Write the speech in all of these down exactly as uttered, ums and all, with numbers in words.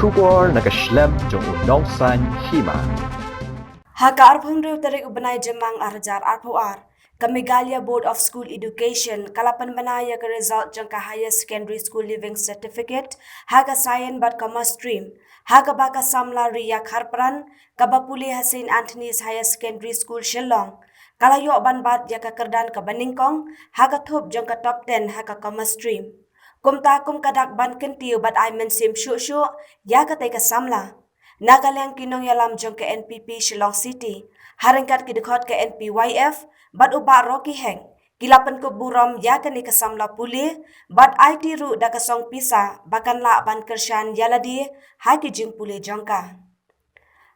Khubor na ka shlem jong u Nongsaiñ Hima. Ha ka arphew hynriew tarik u bnai Jymmang ar hajar arphew ar, ka Meghalaya Board of School Education ka la pynbna ïa ka result jong ka Higher Secondary School Leaving Certificate ha ka Science bad Commerce Stream, ha kaba ka samla Ria Kharpran, kaba pule ha Saint Anthony's Higher Secondary School Shillong, ka la ïoh ban bat ïa ka kyrdan kaba nyngkong ha ka thup jong ka top ten ha ka Commerce Stream. Kumta kum ka dak ban kyntiew bad ai mynsiem shuh shuh ïa katei ka samla, na ka liang ki nongïalam jong ka N P P Shillong City, ha ryngkat ki dkhot ka N P Y F bad u Bah Rocky Hek, ki la pynkup burom ïa kane ka samla pule bad aiti ruh da ka song pisa ba kan lah ban kyrshan ïa lade ha ki jingpule jong ka.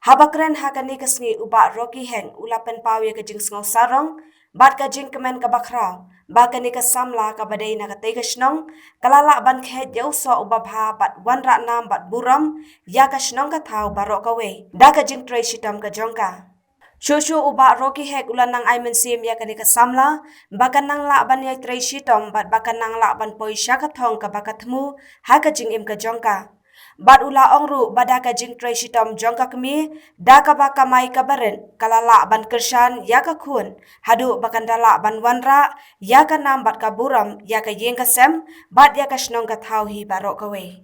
Haba kren ha kane ka sngi, u Bah Rocky Hek u la pynpaw ïa ka jingsngew sarong bad ka jingkmen kaba khraw ba kane ka samla kaba dei na katei ka shnong ka la lah ban kheit ïa u soh uba bha bad wanrah nam bad burom ïa ka shnong ka thaw baroh kawei da ka jingtrei shitom ka jong ka. Shuh shuh u Bah Rocky Hek u la nang ai mynsiem ïa kane ka samla ba kan nang lah ban ïai trei shitom bad ba kan nang lah ban poi sha ka thong kaba ka thmu ha ka jingim ka jong ka. Bad u la ong ruh ba da ka jingtrei shitom jong ka kmie, da kaba kamai kaba rit, ka la lah ban kyrshan ïa ka khun haduh ba kan da lah ban wanrah ïa ka nam bad ka burom ïa ka ïing ka sem bad ïa ka shnong ka thaw hi baroh kawei.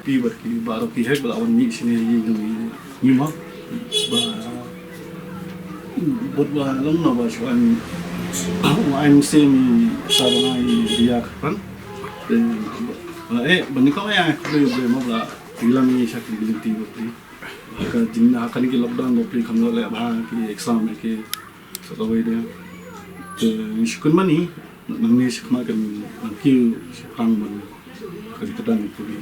Phi bad ki Bah Rocky Hek ba la wan mih shane ïa ngi, ngi ma ba bad ba long na ba shu an, an same sa ba ngai Ria Kharpran. Eh, ba ni ko ya ko le ma ba la ilang ni sha ki lynti ba phi. Ka jing na ka ni ki lockdown ba phi kham leh bha ki exam ki sa kawei de. Te ngi shu kynmaw ni, nangne shi khmat kan nang kiew shaphrang ban ka jingkyrdan pule.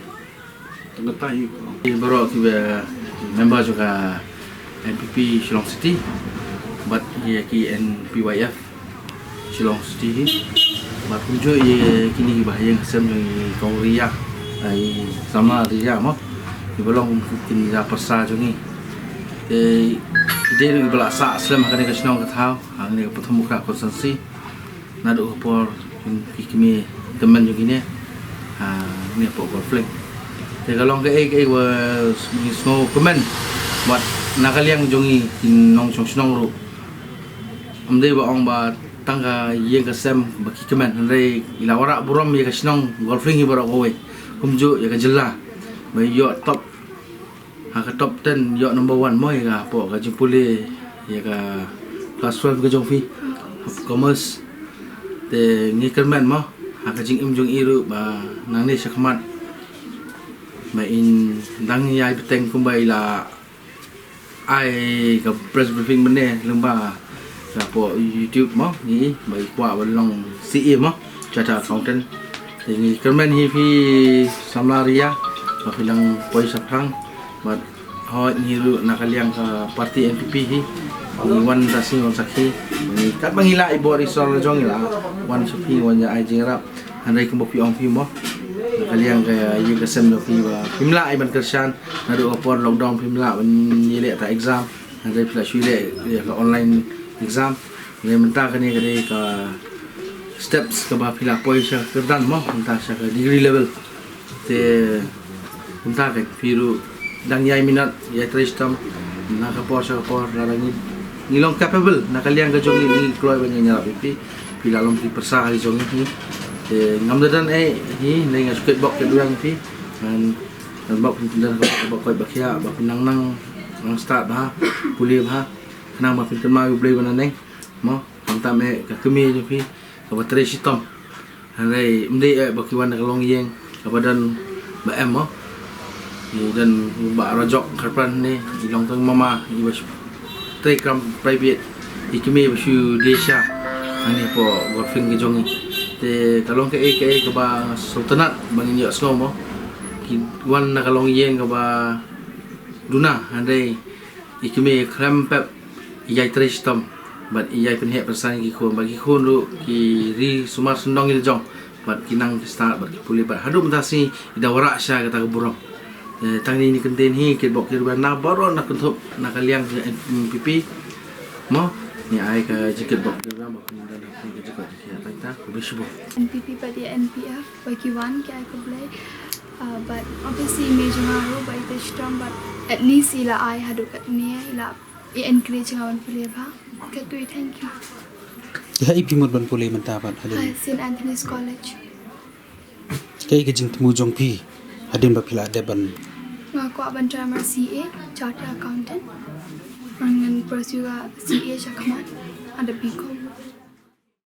Tang kata hi ko. Ki baroh kiba member jong ka N P P Shillong City bad ïa ki N P Y F Shillong City hi. Bad kumjuh ïa kine kiba ha ïing ha sem jong i kong Ria, i samla Ria mo, kiba long kin ïa pyrsa jong i. Te i dei ruh iba la sah slem ha kane ka shnong ka thaw, ha kane ka Pathum Mukhra constituency. Naduh ka por ki kmie tymmen jong kine ha kane hapoh Golf Link. Te ka long kaei kaei ba ngi sngewkmen bad na ka liang jong ngi ki nongshong shnong ruh. Ym dei ba ong ba tang ka ïing ka sem ba ki kmen, hynrei i la wanrah burom ïa ka shnong Golf Link hi baroh kawei, kumjuh ïa ka jylla ba ïoh top ha ka top ten, ïoh number one mo ïa ka hapoh ka jingpule ïa ka class twelve ka jong phi, commerce. Te ngi kyrmen mo ha ka jingim jong i ruh ba nangne shakhmat ba in dang ïai bteng kumba i la ai ka press briefing mynne lyngba ka hapoh YouTube mo, ngi ba i kwah ba long C A mo, chartered accountant. Te ngi kyrmen hi phi samla Ria ba phi nang poi shaphrang bad hooid ngi ruh na ka liang ka party N P P hi ngi wan da sing wan sakhi. Ngi katba ngi lah i bor i sor la jong ngi la wan sha phi wan ïa ai jingïarap. Hynrei kumba phi ong phi mo, na ka liang ka ïing ka sem jong phi ba phim lah i ban kyrshan naduh ka por lockdown, phim lah ban ïaleh ta exam. Hynrei phi la shu leh ïa ka online exam. Hynrei mynta kane ka dei ka steps kaba phi la poi sha ka kyrdan mo, mynta sha ka degree level. Te kumta ka phi ruh dang ïai minot ïai trei shitom na ka por sha ka por, lada ngi, ngi long capable na ka liang ka jong ngi, ngi kloi ban ïai ïarap ïa phi. Phi la long ki pyrsa ha ka jong ngi. Te ngam da don ei hi, ne nga shu kit bok kit rwiang phi. Ngan, ngan bok phin pyndon ka bok, ka bok koit ba khiah ba phin nang nang, nang stad bha, pule bha. Khnang ba phin kynmaw ïa U Blei ba na neng mo. Khamtam eh ka kmie jong phi kaba trei shitom. Hynrei ym dei eh ba ki wan na ka longïing kaba don ba em mo. Ki don u Bah Rajok Kharpran ne, i long tang mama, i ba trei kam private, i kmie ba shu die sha hangne hapoh Golf Link ka jong ngi. Te ka long kaei kaei kaba sngewtynnat ba ngin ïohsngew mo. Ki wan na ka longïing kaba duna, hynrei i kmie khlem pep i ïai trei shitom bad i ïai pynheh pynsan ïa ki khun, bad ki khun ruh ki ri sumar sngewdong ïa la jong bad ki nang ki stad bad ki pule bad haduh mynta sngi i da wanrah sha kata ka burom. Eh, tang ine i kyntien hi, kit bok kit rwiang na baroh na kynthup na ka liang ka N P P. Mo, ngi ai ka jingkyrpad ba phin don ha ka jingkyrpad jong phi. Tang tang, khublei shibun. N P P bad ïa N P F ba ki wan ki ai khublei. Uh, but obviously me jong nga ruh ba ite shitom, but at least i la ai haduh katne, i la i encourage nga ban pule bha. Katto, thank you. Ïa i phi mut ban pule mynta pat hadien? Hi, Saint Anthony's College. Kaei ka jingthmu jong phi hadien ba phi la dep ban? Nga kwah ban try mar C A, Chartered Accountant. Ngan pursue ka C A shakhmat, ada B Com.